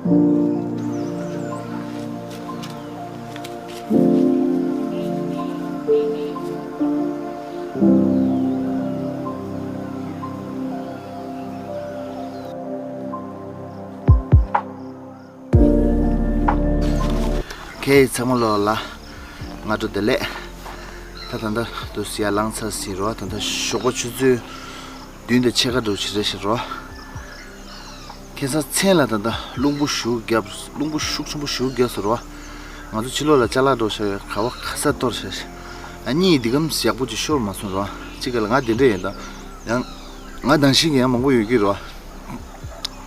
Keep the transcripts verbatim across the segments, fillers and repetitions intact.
ཁྱེད་ཚང་མ་ལོ་ལ་སྔ་དྲོ་བདེ་ལེགས། ད་ད་ལྟ་དུ་ཡར་ལངས་ཚར་ཟིན་རོ། ད་ལྟ་ཞོགས་པ་ཆུ་ཚོད་བདུན་དང་ཕྱེད་ཀ་འགྲོ་ཕྱིན་རེད་ཤག་རོ། ཁ་སང་མཚན་ལ་ད་ལྟ་རླུང་བུ་ཞེ་པོ་རྒྱབ། རླུང་བུ་ཤུགས་ཆེན་པོ་ཞེ་པོ་རྒྱབ་སོང་རོ། ང་ཚོ་ཕྱི་ལོགས་ལ་ཅ་ལག་འགྲོ་ཤག་ཡོད། ག་བ་ཁ་ས་གཏོར་ཤག་ཨ་གཉིད་འདི་གམ་ཡག་པོ་ཅིག་ཤོར་མ་སོང་རོ། གཅིག་ག་ལ་ང་དེ་འདྲ་ཡིན་ད། ཡང་ང་དང་ཤིང་གི་ཡང་མང་པོ་ཡོད་ཀྱི་རོ།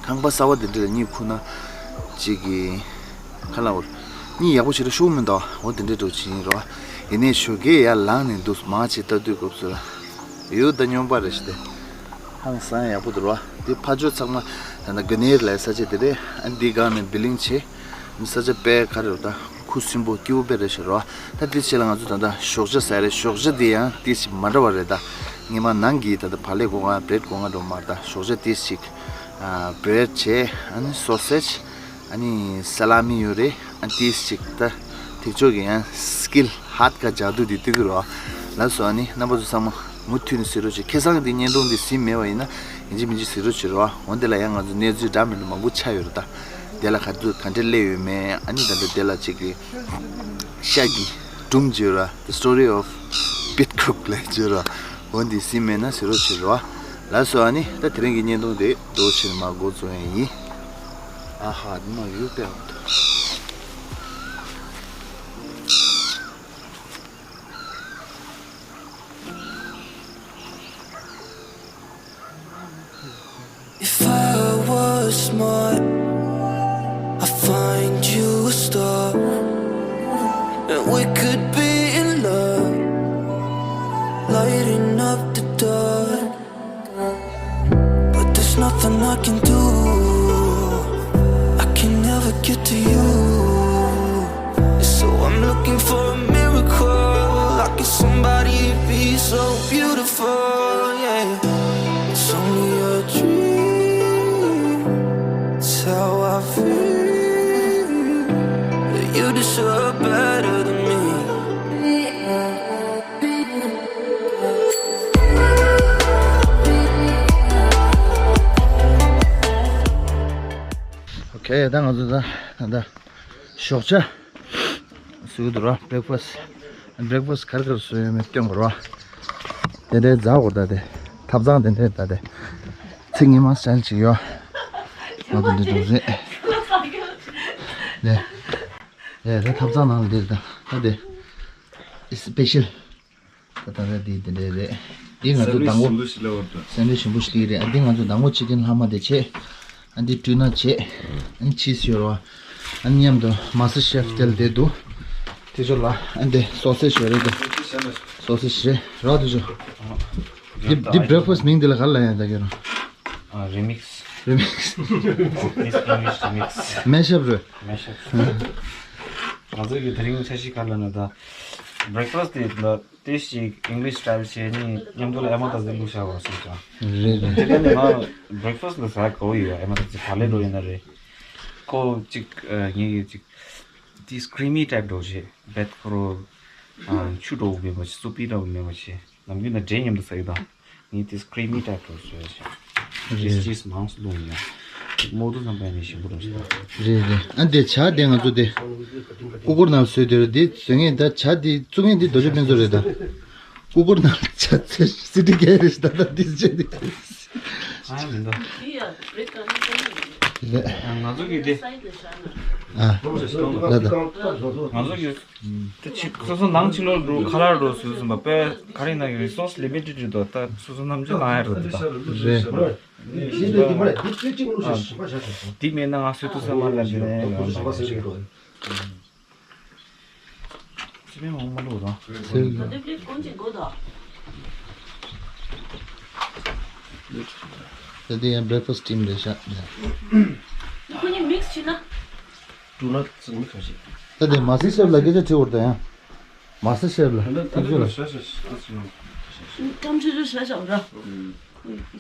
ཁང་པ་གསར་བ་དེ་འདྲ་ལ་གཉིད་ཁུག་ན་གཅིག་གི་ཁ་ལ་འོར་གཉིད་ཡག་པོ་བྱེད་ར་ཤོག་མི་འདུག་འོ་དེ་འདྲ་འགྲོ་ཅིག་ཡིན་རོ། ཡིན་ནའི་ཞོགས་ཀས་ཡར་ལངས་ནས་འདུག་མ་བྱེད་ལྟ་དུས་སྐབས་སུ་ལ་ཡོད་ད་སྨྱོན་པ་རེད་ཤི་དེ། ཧང་སང་ཡག་པོ་འདུག་རོ། དེ་ཕ་ཇོ་ཚང་མ་ད་ལྟ་ག་ནེར་ལ་ས་ཆ་དེ་རེད། ཨ་འདི་སྒང་ནས་བི་ལིང་བྱེད། ས་ཆ་དཔེ་ག་རེ་རེད་ད། ཁུ་སིམ་པོ་སྐྱིད་པོ་དཔེ་རེད་ཤག་རོ། ད་དེ་ཕྱི་ལ་ང་ཚོ་ད་ལྟ་ཞོགས་ཇ་ཟ་རེད། ཞོགས་ཇ་དེ་ཡང་དེ་ཞིག་མ་འདྲ་བ་རེད་ད། སྔོན་མ་ནང་གི་ད་ལྟ་བག་ལེབ་སྒོ་ང་བྷི་རེཌ་སྒོ་ང་འགྲོ་མ་རེད་ད། ཞོགས་ཇ་དེ་ཞིག་ཨ་བྷི་རེཌ་བྱས། ཨ་ནི་སོ་སེཇ། ཨ་ནི་ས་ལ་མི་ཡོད་རེད། ཨ་དེ་ཞིག་ད་དེ་ཕྱོགས་ཀྱི་ཡང་སི་ཀིལ་ཧད་ཀ་ཇ་དུ་དེ་ཏུ་གི་རོ། ལགས་སོ། ཨ་ནི་རྣམ་པ་ཚོ་ཚང་མ་མུ་མཐུད་ནས་གཟིགས་རོགས་བྱེད། ཁ་སང་གི་དེ་བརྙན་ཐུང་དེ་གཟིགས་མེད་པ་ཡིན་ན་ཡིན་གཅིག་མིན་གཅིག་གཟིགས་རོགས་བྱེད་རོ། འོན་ཏེ་ལ་ཡང་ང་ཚོ་གནས་ཚུལ་འདྲ་མི་འདྲ་མང་པོ་ཆགས་ཡོད་རེད་ད། དེ་ལ་ག་དུས་ག་འདྲ་སླེབས་ཡོད་མེད། ཨ་ནི་ད་ལྟ་དེ་ལ་ཅིག་གི་ཤ་གི་སྒྲུང་བརྗོད་ར། The story of Pit Crook ལབ་བརྗོད་ར། འོ་འདི་གཟིགས་མེད་ན་གཟིགས་རོགས་བྱེད་རོ། ལགས་སོ། ཨ་ནི་ད་དེ་རིང་གི་བརྙན་ཐུང་དེ་འདུག་ཕྱིར་མ་འགོ་བཙུགས་ཡས་ཡིན། ཨ་ཧ། འདི་མ་ཡུག་པའི་འོག་ཏུ། If I was smart, I'd find you a star, and we could be in love, lighting up the dark. But there's nothing I can do. I can never get to you. So I'm looking for a miracle. How can somebody be so beautiful? Yeah, it's only a dream. It's how I feel. You deserve better than me. Okay, ད་ང་ཚོ་ད་ད་ད་ཞོགས་ཇ་ཟ་གི་འདུག་ར། བྷི་རེག་ཕ་སི། བྷི་རེག་ཕ་སི་ག་རེ་ག་རེ་བཟོས་ཡོད་མེད་སྟོན་དགོས་ར། དེ་འདྲའི་ཛ་འོར་ད་དེ་ཐབ་ཚང་དེ་འདྲའི་ད་དེ་ཚིག་ངེས་མ་སི་ཊའིལ་ཅིག་ཡོད། ང་ཚོ་འདི་འདྲ་རེད། ལས་ལས་ད་ཐབ་ཚང་ནང་ལ་འདིར་ད་ད་དེ་སི་པེ་ཤལ། ད་ད་ད་འདི་འདི་འདྲ་རེད། འདི་ང་ཚོ་དང་པོ་སེན་ཝིཆ་ལ་འོར་དུ། སེན་ཝིཆ་ཞིམ་པོ་ཞིག་རེད། ཨ་འདི་ང་ཚོ་དང་པོ་ཅི་ཀན་ལྷག་མ་དེ་བྱས། ཨ་འདི་ཊུ་ན་བྱས། ཨ་ནི་ཆིས་ཡོད་རེད་བ། ཨ་ནི་མཉམ་དུ་མ་སི་ཊར་ཤེཕ་དེ་ལ་དེ་འདུག་དེ་ཚོ་ལ་ཨ་འདི་སོ་སེཇ་ཡོད་རེད་དེ། སོ་སེཇ་རེད་ར་དེ་ཚོ། འདི་འདི་བྷི་རེག་ཕ་སི་མིང་འདི་ལ་ག་རེ་ལབ་ཡ་ད་ཁྱོད་རང་། ཨ་རི་མིག་སི། རི་མིག་སི། This English remix. མེ་ཤབ་རེད། མེ་ཤབ། ང་ཚོ་གི་དེ་རིང་འཆར་གཞི་ག་རེ་ལབ་ན་ད། བྷི་རེག་ཕ་སི་དེ་ད། དེ་ཞིག་ཨིང་ལིཤ་སི་ཊའིལ་བྱས་ནས་མཉམ་དུ་ལ་ཨེ་མ་ཏ་ཟི་བླུགས་བཞག་པ་སོགས་ཀྱང་། རེད་རེད། དེ་ནས་ང་བྷི་རེག་ཕ་སི་ལ་ཟ་གོ་ཡོད། ཨེ་མ་ཏ་ཟི་བ་ལེ་འགྲོ་ཡིན་ན་རེད། ཁོ་ཅིག་ངས་ཅིག་དེ་ཀྲི་མི་ཊའིབ་འགྲོ་བྱེད། བེད་ཁོ་རོ་ཆུ་འགྲོ་བོ་མེད་པ་བྱེད། སུ་པི་འདྲ་བོ་མེད་པ་བྱེད། ནམ་རྒྱུན་ན་འབྲས་མཉམ་དུ་ཟ་གི་དང་། ངས་དེ་ཀྲི་མི་ཊའིབ་འགྲོ་བྱེད། རེད། ཅིས་མང་སུ་བླུགས་ཡོད། མོ་དུ་ཙམ་པ་ནས་ཞིམ་པོ་འགྲོ་བྱེད། རེད་རེད། ཨ་འདི་ཇ་དེ་ང་ཚོ་དེ་ཀུ་ཀུར་ནང་བཟོས་དེ་རེད། དེ་བཟོ་མཁན་ད་ཇ་དེ་བཙུགས་མཁན་དེ་རྡོ་རྗེ་ཕུན་ཚོགས་རེད་ད། ཀུ་ཀུར་ནང་ཇ་ཚེ་སི་ཏི་ག་རེ་ཞིག་ད་ད་དེ་ཇ་དེ། ཨ་ཡ་མི་འདུག་རེད། ང་ཚོ་གི་དེ། ཨ་ལ་ད། ང་ཚོ་གི་དེ་ཕྱི་སོ་སོ་ནང་ཕྱི་ལོགས་འགྲོ་ཁ་ལག་འགྲོ་ཟེར་ཟིན་པ་དཔེ་ག་རེ་ན་གི་རི་སོར་སི་ལི་མི་ཊེཌ་རེད་དོ། ད་སོ་སོ་རྣམ་དཔྱོད་ལངས་ཡ་རེད་ད། རེད། འདི་མེད་ན་ང་སུས་ཐུག་ས་མ་ལ་འདི་ནས་ཡང་ཅི་མེད་མང་མ་ལུག་རང་། ད་དེ་ཡང་བྷི་རེག་ཕ་སི་ཊིམ་རེད་ཤག་ཁོ་གཉིས་མིག་སི་བྱས་ན། ད་དེ་མ་སི་ཤེབ་ལ་སྐད་ཆ་དྲི་བར་ད་ཡང་། མ་སི་ཤེབ་ལ་ཐབས་ཤེས་ལ། ཀྲམ་ཆུ་ཆུ་ཤ་ཤ་ར།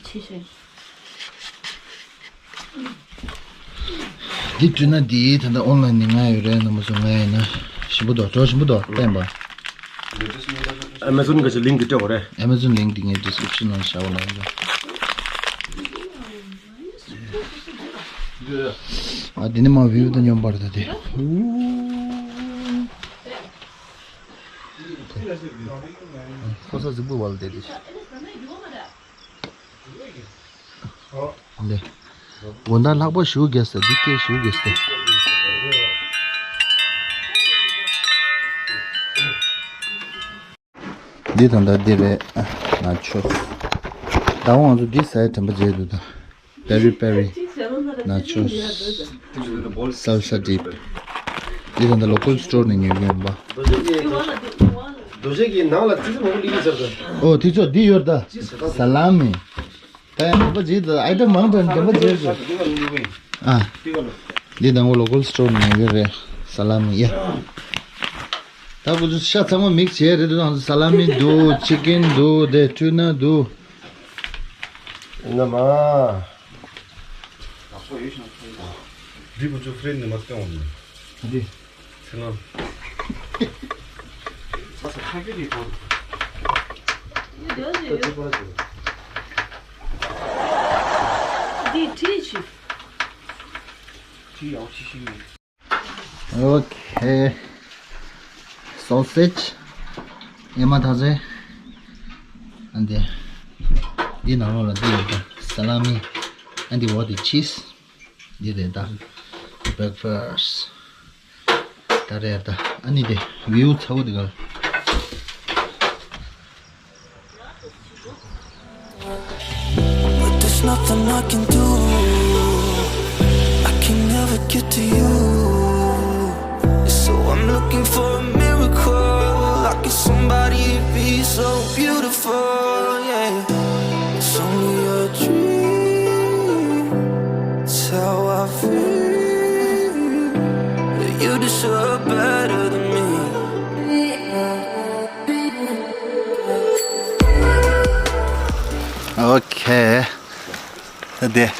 ཆེ་ཤེ། འདི་བྲིས་ན་འདི་ད་ལྟ་ཨོན་ལན་ནས་ང་ཡོད་རེད། རྣམ་པ་ཚོ་ང་ཡིན་ན་ཞིམ་པོ་འདུག་གྲོགས་ཞིམ་པོ་འདུག་བསྟན་པ། Amazon གི་ལིང་ཀི་སྤྲད་དགོས་རེད། Amazon ལིང་འདི་ངའི་ཌིསི་ཀི་རིབ་ཤན་ནང་བཞག་ཡོད་ལ། ཨ་འདི་ནི་མ་བིའུ་དང་སྙོམས་པར་ད་དེ། ཁོ་ས་གཟིགས་པོ་བ་ལ་བསྡད་དེ། ལེ། དགོང་དག་ལྷག་པ་ཞུ་རྒྱ་ས་འདི་སྐད་ཞུ་རྒྱ་ས། འདི་དང་ད་འདི་རེད། ན་ཆོས། ད་འོང་ང་ཚོ་འདི་ཟ་ཡ་དྲན་པ་བརྗེད་འདུག་ད། པེ་རི་པེ་རི། ན་ཆོས། སལ་ས་ཌིབ། འདི་དང་ད་ལོ་ཀལ་སི་ཊོར་ནས་ཉོས་ཀྱི་ཡིན་པ། རྡོ་རྗེ་གི་ནང་ལ་ཙི་ཙི་མང་པོ་སླེབས་ཀྱི་ཟེར་ད། ཨོ་དེ་ཚོ་འདི་ཡོད་ད། ས་ལ་མི། ད་ཡང་དེ་འདྲ་བྱེད་དུ་ཨའི་ཊེམ་མང་དྲགས་དེ་འདྲ་བྱེད་དུ། ཨ། འདི་དང་པོ་ལོ་ཀལ་སི་ཊོར་ནས་ཉོས་ཀྱི་རེད། ས་ལ་མི་ཡ། ད་ཁོ་ཚོ་ཤ་ཚང་མ་མིག་བྱས་རེད་དུ། ས་ལ་མི་འདུག་ཅི་ཀན་འདུག་དེ་ཊུ་ན་འདུག་ཨེ་ན་མ། འདི་ཁོ་ཚོ་ཧྥི་རིཇ་ནས་མར་བཏོན་འོང་ནི། འདི། ཚེ་རིང་། ས་ས་ཁ་གི་རི་ཐོག་འདི་འདྲ་ཞིག་འདི་ཁྲིད་ཞིག་ཁྲིད་ཡག་ཤི་ཤི་མིན། ཨོ་ཁེ། སོ་སེཇ། ཨེ་མ་ཐ་ཟེ། ཨ་འདི། འདི་ནང་ལོགས་ལ་འདི་ཡོད་ད། ས་ལ་མི། ཨ་འདི་འོག་འདི་ཆིས། འདི་རེད་ད། བྷེ་རེག་ཕ་སི། ད་རེད་ད། ཨ་ནི་དེ་བིའུ་ཚ་བོ་དེ་ག་ལ། But there's nothing I can do. I can never get to you. So I'm looking for a miracle. Like, can somebody be so beautiful, yeah. It's only a dream. It's how I feel. You deserve better than me. ཨོ་ཁེ། ད་དེ། བྷེ་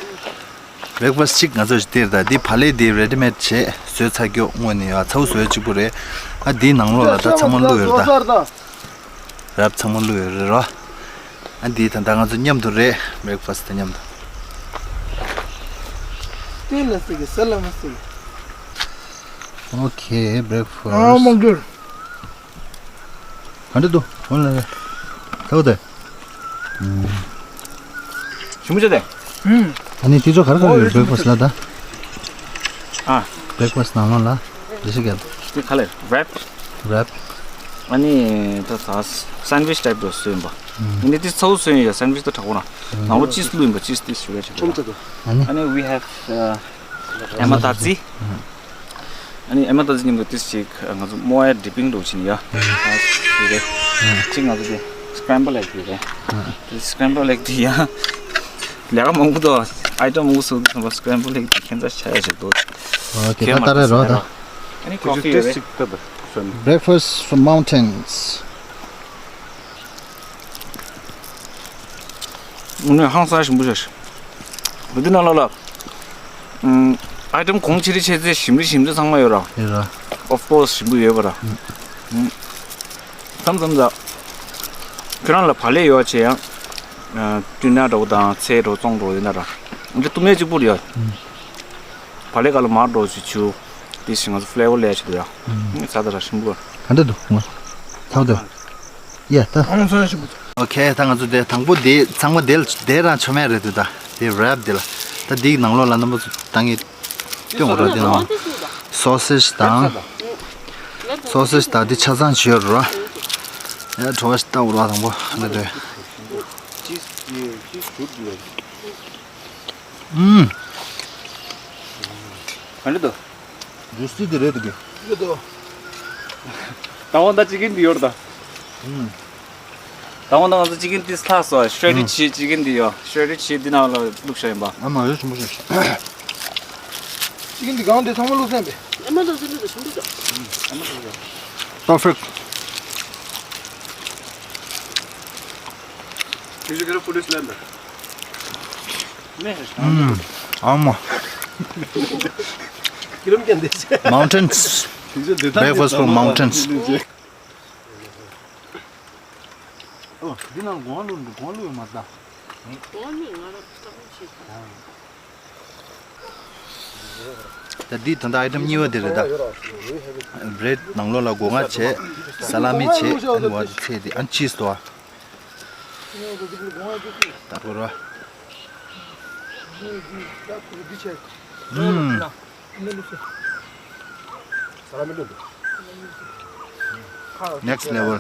རེག་ཕ་སི་གཅིག་ང་ཚོ་ཞིག་སྟེར་ད། འདི་བག་ལེབ་འདི་རེ་ཌི་མེད་བྱས་བཟོས་ཚར་རྒྱུ་དངོས་གནས་ཡ་ཚ་བོ་བཟོས་གཅིག་པུ་རེད། ཨ་འདི་ནང་ལོགས་ལ་ད་ཚང་མ་བླུགས་ཡོད་རེད་ད། རབ་ཚང་མ་བླུགས་ཡོད་རེད་རོ། ཨ་འདི་ད་ད་ང་ཚོ་མཉམ་དུ་རེད། བྷེ་རེག་ཕ་སི་དང་མཉམ་དུ། ཏན་ལ་སི་གི་ས་ལ་མ་སི་གི། ཨོ་ཁེ། བྷེ་རེག་ཕ་སི། ཨ་མོ་གུར། ག་འདྲ་འདུག་འོ་ན་ལ། ཚ་བོ་དེ། ཞིམ་པོ་བྱས་ཏེ། ཨ་ནི་དེ་ཚོ་ག་རེ་ག་རེ་ཡོད། བྷེ་རེག་ཕ་སི་ལ་ད། ཨ། བྷེ་རེག་ཕ་སི་ནང་ལོགས་ལ་འདི་ཞིག་ག་དེ་ག་ལེར་རེབ། རེབ། ཨ་ནི་ད་ད་སན་ཌི་ཝིཆ་ཊའིབ་འདྲ་བཟོས་ཡིན་པ། ཨ་ནི་དེ་ཚ་བོ་བཟོས་ཡིན་ཡ། སན་ཌི་ཝིཆ་ད་དྲག་པོ་ན། ནང་ལོགས་ཅིས་བླུགས་ཡིན་པ། ཅིས་དེ་ཞུ་ཡ་བྱེད་པ། ཨ་ནི། ཨ་ནི་we have ཨ་ཨེ་མ་ད་ཙི། ཨ་ནི་ཨེ་མ་ད་ཙི་མཉམ་དུ་ཏིས་ཅིག་ང་ཚོ་མོ་ཡ་ཌིབ་པིང་འདྲ་བྱིན་ཡ། ཨ་ཞུ་རེད། གཅིག་ང་ཚོ་དེ་སི་ཀྲེམ་བལ་ཨེག་དེ་རེད། དེ་སི་ཀྲེམ་བལ་ཨེག་དེ་ཡ། ལས་ཀ་མང་པོ་འདུག་ཨའི་ཊེམ་མང་པོ་བཟོ་འདུག་སི་ཀྲེམ་བལ་ཨེག་དེ་ཁྱད་མཚར་ཆགས་ཡ་ཞིག་འདུག་ཨོ་ཁེ། ད་ལྟ་རེད་རོ་ད། ཨ་ནི་ཁོ་ཕི་ཡོད་རེད། Breakfast from mountains. ངུ་ནས་ཧང་སང་ཞིམ་པོ་ཞིག་འདི་ནང་ལོགས་ལ། ཨམ། ཨའི་ཊེམ་གོང་ཆེ་རི་ཆེ་ཚད་ཞིམ་རི་ཞིམ་རི་ཚང་མ་ཡོད་ར། ཡོད་ར། ཨོཕ་ཀོར་སི་ཞིམ་པོ་ཡོད་པ་ར། ཨམ། མཚམས་མཚམས་ད། ཁྱོད་རང་ལ་བག་ལེབ་ཡོད་བྱས་ཡང་། ཨ། ཊུ་ན་འདྲ་བོ་དང་ཚལ་འདྲ་བོ་བཙོང་འགྲོ་ཡིན་ན་ར། འདི་གཏུབ་ནས་གཅིག་པུ་རེད་ཡ། བག་ལེབ་ག་ལ་མར་འགྲོ་ཞིག་ཆུ། དེ་བཞིན་ང་ཚོ་ཕི་ལེ་བར་ལས་བྱེད་དུ་ཡ། ཚ་ད་ར་ཞིམ་པོ། ག་འདྲ་འདུག་ངོ་། ཚ་བོ་དེ། ཡ་ད། ཨོ་ཁེ། ད་ང་ཚོ་དེ་དང་པོ་དེ་ཚང་མ་དེ་ལ་དེ་རང་ཆོ་མེད་རེད་འདུག་ད་དེ་རེབ་དེ་ལ། ད་དེའི་ནང་ལོགས་ལ་རྣམ་པ་ཚོ་ད་ངས་སྟོན་འོ་ར། དེ་ནང་སོ་སེ་ཇི་དང་། སོ་སེ་ཇི་དང་དེ་ཆ་ཚང་བྱས་ཡོད་ར། ཡ་བྲོ་བ་ཞིག་ལྟ་འོ་ར། དང་པོ་འདི་རེད། ཨུམ། ག་འདྲ་འདུག་ཇུ་སི་དེ་རེད་འདུག་གི། ད་འོ་ད་ཅི་ཀིན་འདི་ཡོད་ད། ད་འོ་ད་ང་ཚོ་ཅི་ཀིན་ཏིས་ལྷག་སོ། ཤྲེ་ཌི་ཌི་ཅི་ཀིན་འདི་ཡོད། ཤྲེ་ཌི་ཅི་ཀིན་འདི་ནང་ལ་བླུགས་བཞག་ཡིན་པ། ཨ་མ་ཡོད་ཞིམ་པོ་ཞིག་ཅི་ཀིན་འདི་གང་འདི་ཚང་མ་བླུགས་ཟིན་པས། ཨ་མ་ད་ཟིན་འདུག་ཞིམ་འདུག་པར་ཕེག་ཨ་མ། Mountains. Breakfast from mountains. འདི་ནང་གོང་ལུག་གོང་ལུག་མ་ད། ད་འདི་ད་ལྟ་ཨའི་ཊམ་གཉིས་པ་དེ་རེད་ད། བྷི་རེཌ་ནང་ལོགས་ལ་སྒོ་ང་བྱས། ས་ལ་མི་བྱས། ཨ་ནི་བ་ཚེ་དེ་ཨ་ནི་ཅིས་དོ། ད་གོ་ར། ཨུམ། Next level.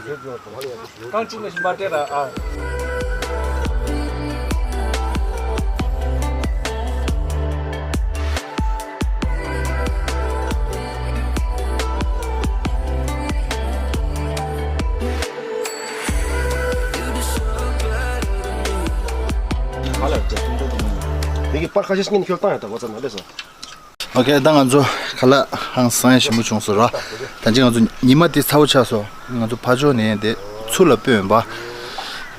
དེ་གི་པར་ཁ་ཤས་ཉིན་ཁྱོད་བཏང་ཡ་ད་ཝ་ཙབ་ནང་སླེབས་སོང་། ཨོ་ཁེ། ད་ང་ཚོ་ཁ་ལག་ཧང་སང་ཞིམ་པོ་བྱུང་སོང་ར། ད་ཅི་ང་ཚོ་ཉི་མ་དེ་ཚ་བོ་ཆགས་སོང་། ང་ཚོ་ཕ་ཇོ་ནས་དེ་ཚུར་ལ་སྤོས་ཡིན་པ།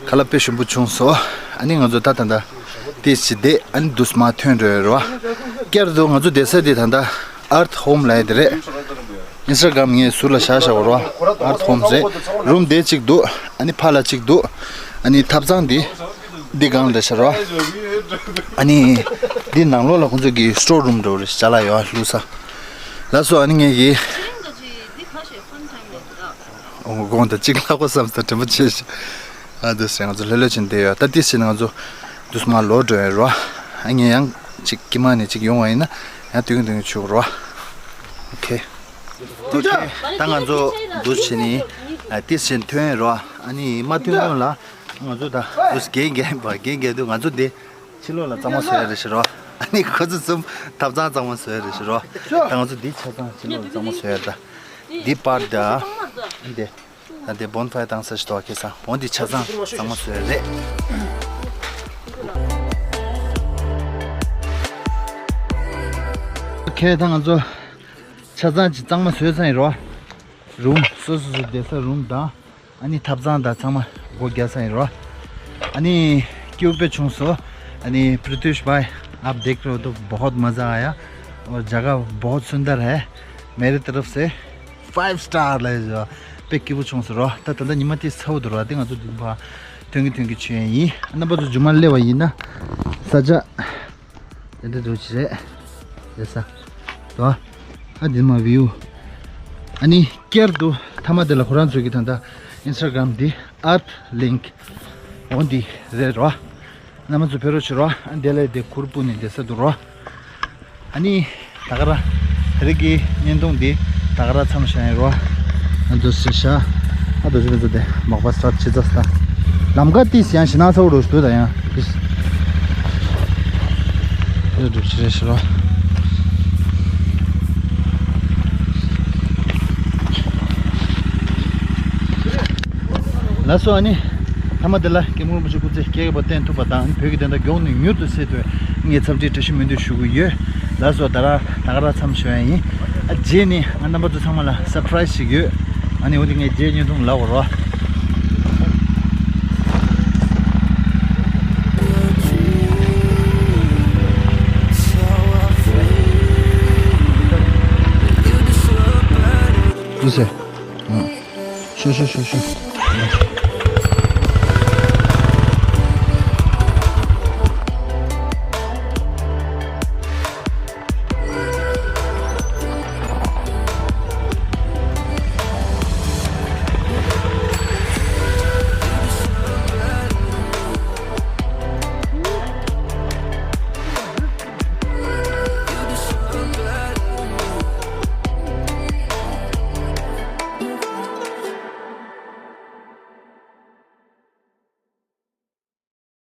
ཁ་ལག་དཔེ་ཞིམ་པོ་བྱུང་སོང་། ཨ་ནི་ང་ཚོ་ད་ད་ད་དེ་ཞིག་བསྡད། ཨ་ནི་དུས་མ་ཐོན་འགྲོ་ཡ་ར། བསྐྱར་དུ་ང་ཚོ་བསྡད་ས་དེ་ད་ད་ཨར་ཐི་ཧོམ་ལབ་ཡ་དེ་རེད། ཨིན་སི་ཊ་གྷ་རམ་ངས་ཟུར་ལ་བཞག་བཞག་པ་ར། ཨར་ཐི་ཧོམ་རེད། རུམ་དེ་གཅིག་འདུག་ཨ་ནི་ཕ་ལ་གཅིག་འདུག་ཨ་ནི་ཐབ་ཚང་འདི། འདི་སྒང་ལ་ཤར་བ། ཨ་ནི། འདི་ནང་ལོགས་ལ་ཁོང་ཚོ་གི་སི་ཊོར་རུམ་འདྲ་བོ་རེ་ཞིག་ཅ་ལག་ཡོད་བླུགས་ས། ལགས་སོ། ཨ་ནི་ངས་ཀྱི། ཨོ་དགོངས་དག་ཅིག་ལྷག་པ་བསམ་ས་དྲན་པ་ཆེ་ཞིག་ཨ་འདི་སེ་ང་ཚོ་ལྷོད་ལྷོད་བྱས་བསྡད་ཡོད། ད་ཏི་སེ་ང་ཚོ་འདུས་མ་ལོག་འགྲོ་ཡོད་རོ། ཨ་ངས་ཡང་ཅིག་དཀྱིལ་མ་ནས་ཅིག་ཡོང་བ་ཡིན་ན་ཡང་དུས་རྒྱུན་དུས་རྒྱུན་བྱུག་རོ། ཨོ་ཁེ། ཨོ་ཁེ། ད་ང་ཚོ་འདུས་བྱས་ནས་ཏི་སེ་ཐོན་རོ། ཨ་ནི་མ་ཐོན་གོང་ལ། ང་ཚོ་ད་དུས་རྒན་རྒན་པ་རྒན་རྒན་དུས་ང་ཚོ་འདི་ཕྱི་ལོགས་ལ་གཙང་མ་བཟོ་ཡ་རེད་ཤི་རོ། ཨ་ནི་ཁོ་ཚོ་ཚུམ་ཐབ་ཚང་གཙང་མ་བཟོ་ཡ་རེད་ཤི་རོ། ད་ང་ཚོ་འདི་ཆ་ཚང་ཕྱི་ལོགས་ལ་གཙང་མ་བཟོ་ཡ་རེད། ད་འདི་པར་ད་འདི་ད་འདི་བོན་ཕའི་བཏང་ས་ཞིག་ཏོ་ཁེ་སང་བོན་འདི་ཆ་ཚང་གཙང་མ་བཟོ་ཡ་རེད། ཁེ་ད་ང་ཚོ་ཆ་ཚང་གི་གཙང་མ་བཟོས་ཚར་ཡིན་རོ། རུམ་སོ་སོ་སོ་བསྡད་ས་རུམ་དང་། ཨ་ནི་ཐབ་ཚང་དང་ཚང་མ་སྒོ་རྒྱག་ས་ཡིན་རོ། ཨ་ནི་क्यों पे छुंगसो। अनी पृथ्वीश भाई, आप देख रहे हो तो बहुत मज़ा आया और जगह बहुत सुंदर है। मेरी तरफ से five star ले जो पे क्यों पे छुंगसो རོ། ད་ད་ད་ཉི་མ་དེ་ཚ་བོ་འདུག་རོ། དེ་ང་ཚོ་དུ་བ་ཐོན་གི་ཐོན་གི་ཆུ་ཡན་ཡིན། རྣམ་པ་ཚོ་རྒྱུ་མ་སླེབས་པ་ཡིན་ན་ས་ཆ། དེ་འདྲ་འདུག་ཅི་རེད། རེད་ས། དོ། ཨ་འདི་མ་བིའུ། ཨ་ནི་བསྐྱར་དུ་ཐ་མ་དེ་ལ་ཁོ་རང་ཚོ་གི་ད་ལྟ་ཨིན་སི་ཊ་གྷ་རམ་འདི་ཨར་ཐི་ལིང་ཀི་འོ་འདི་རེད་རོ། རྣམ་པ་ཚོ་ཕེབས་རོགས་བྱེད་རོ། ཨ་འདི་ལ་དེ་ཁུར་སྤུ་ནས་བསྡད་ས་འདུག་རོ། ཨ་ནི། ད་ག་ར། དེ་རིང་གི་བརྙན་ཐུང་འདི་ད་ག་ར་མཚམས་བཞག་ཡིན་རོ། ཨ་འདུག་སེ་བཞག་ཨ་འདུག་སེ་མི་ཚོ་དེ་མག་པ་སི་ཊར་ཊི་བྱེད་ཚར་སོང་། ལམ་ཁ་ཏིས་ཡང་ཞེ་ན་ཚ་བོ་རུ་ཞུ་ད་ཡང་ཏིས། འདི་འདུག་སེ་རེད་ཤི་རོ། ལགས་སོ། ཨ་ནི། ཐ་མ་དེ་ལ་སྐྱབས་མགོན་རིན་པོ་ཆེ་སྐུ་ཚེ་བསྐལ་བརྒྱར་བརྟན་ཐུབ་པ་དང་བོད་ཀྱི་བདེན་མཐའ་མགྱོགས་ནས་མྱུར་དུ་གསལ་ཐུབ། ངས་འཚམས་འདྲི་བཀྲ་ཤིས་སྨོན་འདུན་ཞུ་གི་ཡོད། ལགས་སོ། ད་ར་ད་ག་ར་མཚམས་བཞག་ཡ་ཡིན། ཨ་རྗེས་ནས་ང་རྣམ་པ་ཚོ་ཚང་མ་ལ་སར་པ་རའི་སི་ཞིག་ཡོད། ཨ་ནི་འོ་དེ་ངས་རྗེས་བརྙན་ཐུང་ལབ་དགོས་རོ། ལུས་སེ། ཤོ་ཤོ་ཤོ་ཤོ།